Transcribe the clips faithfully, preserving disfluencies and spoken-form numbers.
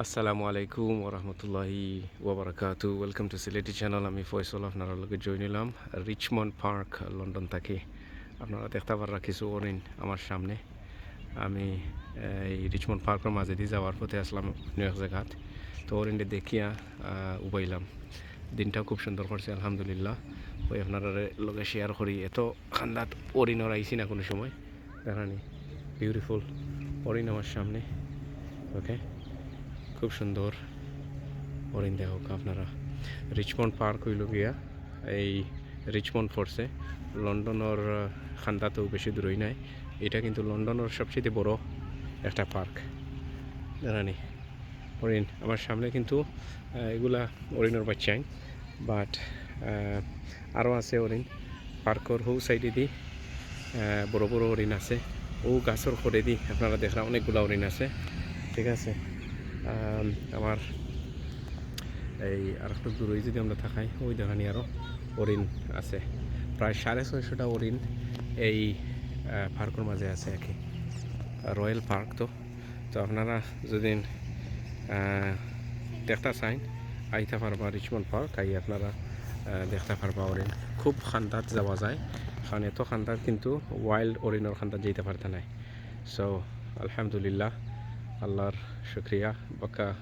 আসসালামু আলাইকুম ওয়া রাহমাতুল্লাহি ওয়া বারাকাতু। Welcome to সিলেটি চ্যানেল। আমি ফয়সল, আপনারার লগে জয়েন অইলাম রিচমন্ড পার্ক, লন্ডন থাকি। আপনারা দেখতা পাররা কিছু অরিন আমার সামনে। আমি এই রিচমন্ড পার্কর মাঝেদি যাওয়ার পথে আছলাম অন্য এক জাগাত, তো অরিনরে দেখিয়া আহ, উবাইলাম। দিনটা খুব সুন্দর করছে আলহামদুলিল্লাহ। ওই আপনারার লগে শেয়ার করি, এত খান্দাত অরিন অর আইছি না কোনো সময়। দেখরানি বিউটিফুল অরিন আমার সামনে। ওকে, খুব সুন্দর অরিন দেখউক্কা আপনারা। রিচমন্ড পার্ক অইল গিয়া এই রিচমন্ড পড়ছে, লন্ডনর আহ, খান্দাতেও বেশি দূরই নাই। এটা কিন্তু লন্ডনর সবচেয়ে বড় একটা পার্ক। দেখরানি অরিন আমার সামনে কিন্তু আহ, এগুলা অরিনর বাচ্চাইন, বাট আরও আছে অরিন। পার্কর হউ সাইডেদি আহ, বড় বড় অরিন আছে। ও গাছর খড়েদি আপনারা দেখরা অনেকগুলা অরিন আছে, ঠিক আছে। আম, আমার এই আর একটু দূরই যদি আমরা তাকাই, ওই দেখরানি আরও অরিন আছে। প্রায় সাড়ে ছয়শোটা অরিন এই আহ, পার্কর মাঝে আছে আর কি। রয়্যাল পার্ক তো। তো আপনারা যদি আহ, দেখতা চাইন, আইতা পারবা রিচমন্ড পার্ক, আই আপনারা আহ, দেখতা পারবা অরিন। খুব খান্দাত যাওয়া যায়, কারণ এত খান্দাত কিন্তু ওয়াইল্ড অরিনর খান্দাত যাইতা পারতা নায়। সো আলহামদুলিল্লাহ, আল্লাহর শুক্রিয়া, বাক্কা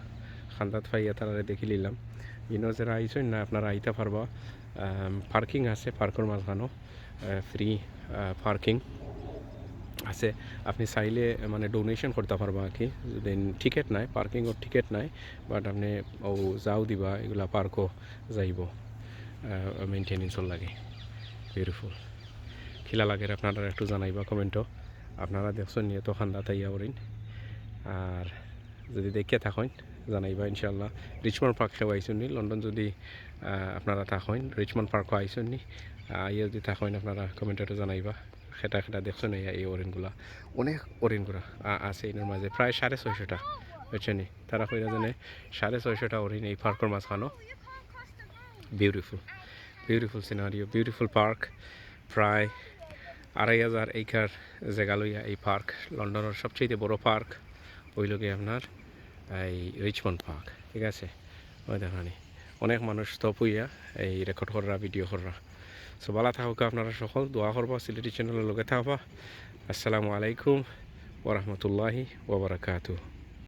খান্দাত পাইয়া তারারে দেখিলিলাম। ইনো যেরা আইছইন না, আপনারা আইতা পারবা। পার্কিং আছে পার্কর মাঝখানো, ফ্রি পার্কিং আছে। আপনি চাইলে মানে ডোনেশন করতা পারবা আর কি। যদি টিকিট নাই, পার্কিংর টিকিট নাই, বাট আপনি ও যাও দিবা, এগুলা পার্কও যাইব মেইনটেনেন্সর লাগি। বিউটিফুল। কিলা লাগের আপনারা একটু জানাইবা কমেন্টো। আপনারা দেখছইন নি এত খান্দাত আইয়া অরিন। আর যদি দেখিয়া থাকইন, জানাইবা ইনশাআল্লাহ। রিচমন্ড পার্ক কেউ আইছইন নি, লন্ডন যদি আহ, আপনারা থাকইন, রিচমন্ড পার্কও আইছইন নি, আহ, আইয়া যদি থাকইন আপনারা কমেন্টো একটু জানাইবা। খেটা খেটা দেখছইন নি এই অরিনগুলা, অনেক অরিনগুলা আ- আছে ইনোর মাঝে, প্রায় সাড়ে ছয়শোটা, বুঝছইন নি? তারা কইরা জানে সাড়ে ছয়শোটা অরিন এই পার্কর মাঝখানো। Beautiful, beautiful scenario, beautiful park. প্রায় আড়াই হাজার একর জাগা লইয়া এই পার্ক, লন্ডনর সবচেয়ে বড় পার্ক অইল গিয়া আপনার এই রিচমন্ড পার্ক, ঠিক আছে। ওই দেখরানি অনেক মানুষ স্তব অইয়া এই রেকর্ড কররা, ভিডিও কররা। সো ভালা থাকউক্কা আপনারা সকল, দোয়া করবা, সিলেটি চ্যানেলর লগে থাকবা। আসসালামু আলাইকুম ওয়া রাহমাতুল্লাহি ওয়া বারাকাতুহু।